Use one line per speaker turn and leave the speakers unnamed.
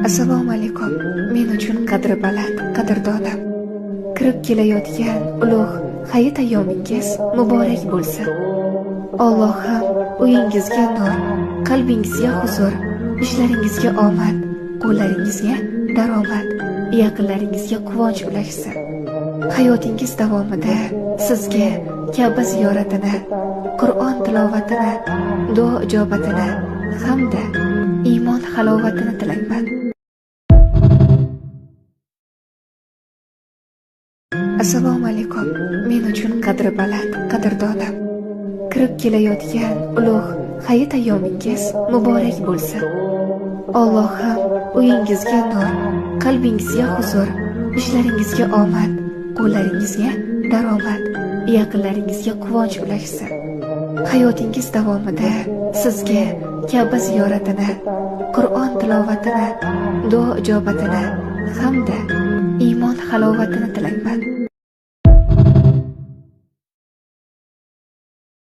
Assalomu alaykum. Men uchun qadri baland, qadrdonim. Kirib kelayotgan ulug' hayit ayyomingiz muborak bo'lsin. Allohim uyingizga nur, qalbingizga huzur, ishlaringizga omad, qo'llaringizga daromad, yaqinlaringizga quvonch ulashsin. Hayotingiz davomida sizga Ka'ba ziyoratini, Qur'on tilovatini, duo ijobatini hamda iymon halovatini tilayman. Assalomu alaykum. Men uchun qadri baland, qadrdonim. Kirib kelayotgan ulug' hayit ayyomingiz muborak bo'lsin. Allohim uyingizga nur, qalbingizga huzur, ishlaringizga omad, qo'llaringizga daromad, yaqinlaringizga quvonch ulashsin. Hayotingiz davomida sizga Ka'ba ziyoratini, Qur'on tilovatini, duo ijobatini hamda iymon halovatini tilayman.